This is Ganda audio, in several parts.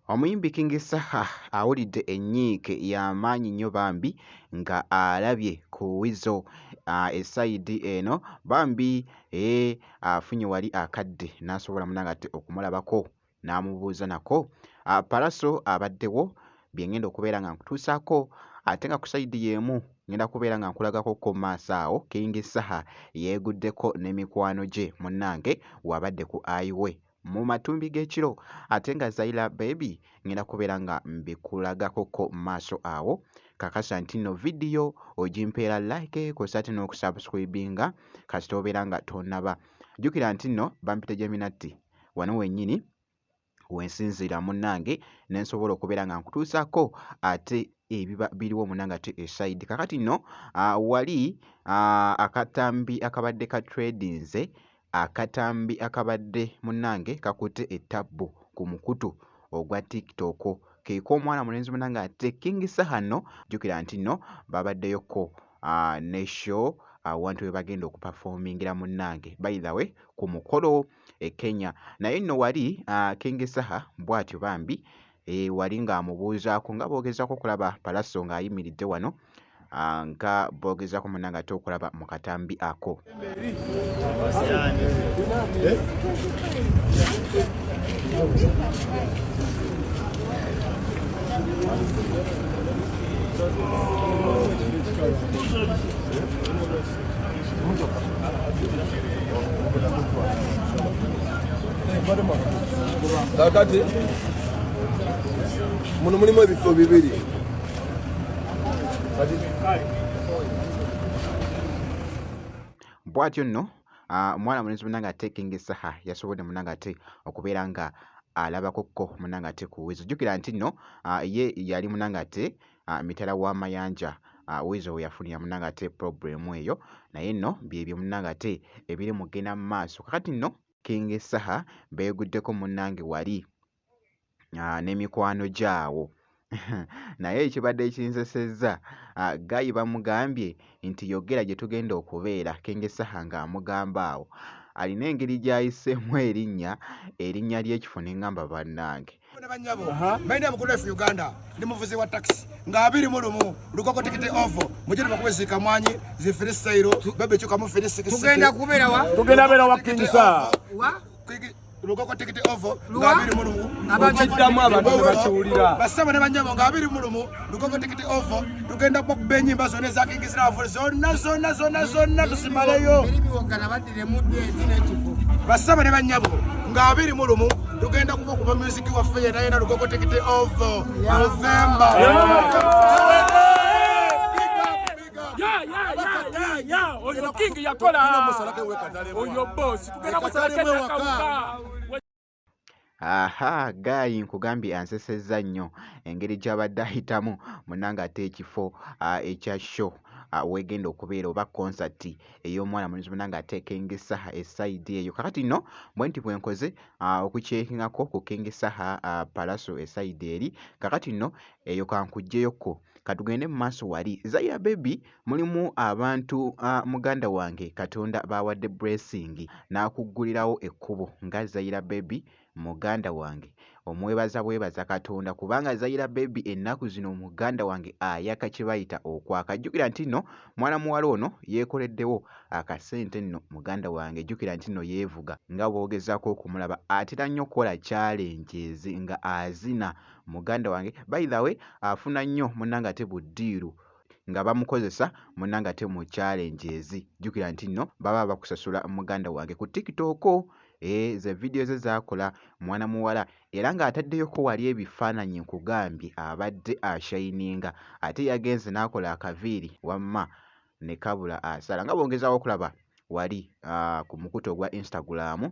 Omuyimbi King Saha awulidde ennyiike ya maanyi nnyo bambi nga alabye ku Weasel esayidi eno bambi eeh afunye wali akadde n'asobola munnange ate okumulabako n'amubuuza nako. Pallaso abaddewo bye ngenda okubeera nga nkutuusaako ate nga ku sayidi y'emu ngenda kubeera nga nkulagakokko mu maaso awo King Saha yeeguddeko ne mikwano gye munnange w'abadde ku ayiwe mu matumbi g'ekiro ate nga Zaila Baby ngenda kubeera nga mbikulagakokko mu maaso awo. Kakasa nti nno vidiyo ogimpeera like kw'ossa ate n'okusubscribinga kasita obeera nga tonnaba. Jjukira nti nno bampita Jeminatti wano wennyini wensinziira munnange ne nsobola okubeera nga nkutuusaako ate ebiba biriwo munnange ate esayidi. Kakati nno wali akatambi akabadde ka tradinze akatambi akabadde munnange kakutte ettabbu ku mukutu ogwa TikTok ke k'omwana mulenzi munnange ate King Saha nno jjukira nti nno babaddeyokko ne show awantu we bagenda okupafomingira munnange by the way ku mukolo e Kenya naye nno wali King Saha bw'atyo bambi e, wali ng'amubuuzaako nga boogezaako okulaba Pallaso ng'ayimiridde wano nga boogezaako munnange ate okulaba mu katambi ako. Kakati muno mulimu ebifo bibiri. Bw'atyo nno omwana mulenzi munange ate King Saha yasobodde munange ate okubeera nga alabako ko munange ate ku Weasel. Jjukira nti nno ye yali munange ate mitala wa mayanja Weasel we yafunira munange ate problem eyo naye nno byebyo munange ate ebiri mu kugenda mu maaso. Kakati nno King Saha beeguddeko munnange wali ne mikwano gye awo naye ekibadde kinsesezza ggayi bamugambye nti yogera gye tugenda okubeera King Saha ng'amugamba awo alina engeri gy'ayiseemu erinnya erinnya ly'ekifo ne ŋŋamba bannange Ne bannyabo, my name Good Life Uganda, ndi muvuzi wa taxi nga 21 Lugogo tikiti ovo mujje tubakube zikamwanyi zi freestyle bebe kyukamu free six tugenda kubeera wa tugenda beera wa King Saha wa Lugogo tikiti ovo nga 21 Okiddamu abantu ne bakiwulira. Bassebo ne bannyabo nga 21 Lugogo tikiti ovo tugenda kubakuba ennyimba zonna eza King Saha zonna zonna zonna zonna tuzimaleyo. Eri biwogana baddire Bassebo ne bannyabo nga 21 tugenda kubakuba music waffe yena yena Lugogo tikiti ovo November. Oyo King yakola oyo boss tugenda musalako nakawuka. Aha ggaayi nkugambye ansesezza nnyo engeri gy'abadde ayitamu munnange ate ekifo ekya show w'egenda okubeera oba konsati ey'omwana mulenzi munnange ate King Saha esayidi eyo. Kaakati nno bwenti bwe nkoze okukyekingako ku King Saha Pallaso esayidi eri. Kaakati nno eyo kankuggyeyokko katugende mu maaso wali. Zayra Baby mulimu abantu muganda wange Katonda b'awadde blessing n'akuggulirawo ekkubo nga Zayra Baby muganda wange omwebaza bwebaza Katonda kubanga Zayra Baby ennaku zino muganda wange ayaka kye bayita okwaka. Jjukira nti nno mwana muwala ono yeekoleddewo akasente nno muganda wange jjukira nti nno yeevuga nga bw'ogezaako okumulaba atera nnyo okukola challenges nga azina muganda wange. By the way afuna nnyo munnange ate bu ddiiru nga bamukozesa munnange ate mu challenges jjukira nti nno baba bakusasula muganda wange ku TikTok. Eeh ze vidiyo ze z'akola mwana muwala era ng'ataddeyoko wali ebifaananyi nkugambye abadde ashayininga ate yagenze n'akola akaviiri wamma ne kabula asala nga bw'ongezaako okulaba wali ku mukutu ogwa Instagram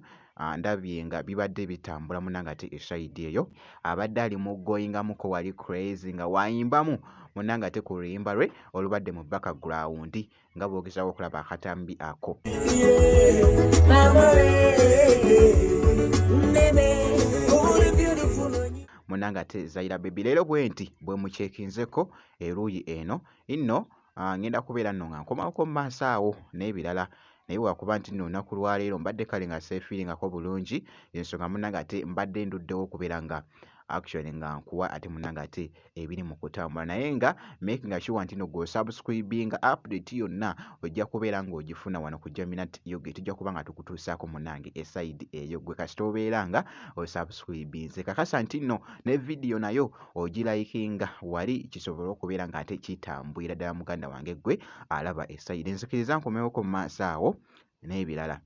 ndabye nga bibadde bitambula munnange ate esayidi eyo abadde ali mu goyingamuko wali crazy nga wayimbamu munnange ate ku luyimba lwe olubadde mu background nga bw'ogezaako okulaba akatambi ako. Munnange ate Zayira Baby leero bwe nti bwe muceekinzeko eruuyi eno nno, ngenda kubeera nno nga nkomawoko mu maaso awo n'ebirala. Naye wakuba nti nno olunaku lwaleero mbadde kale nga seefiiringako bulungi, ensonga munnange ate mbadde nduddewo okubeera nga actually nga nkuwa ate munnange ate ebiri mu kutambula, naye nga making sure nti nno gw'osubscribinga, update yonna ojja kubeera ng'ogifuna wano ku Jaminat UG. Tujja kuba nga tukutuusaako munnange esayidi eyo gwe kasita obeera nga osubscribinze. Kakasa nti nno ne vidiyo nayo ogilikinga wali kisobole okubeera ng'ate kitambulira ddala muganda wange gwe alaba esayidi. Nzikiriza nkomewoko mu maaso awo n'ebirala.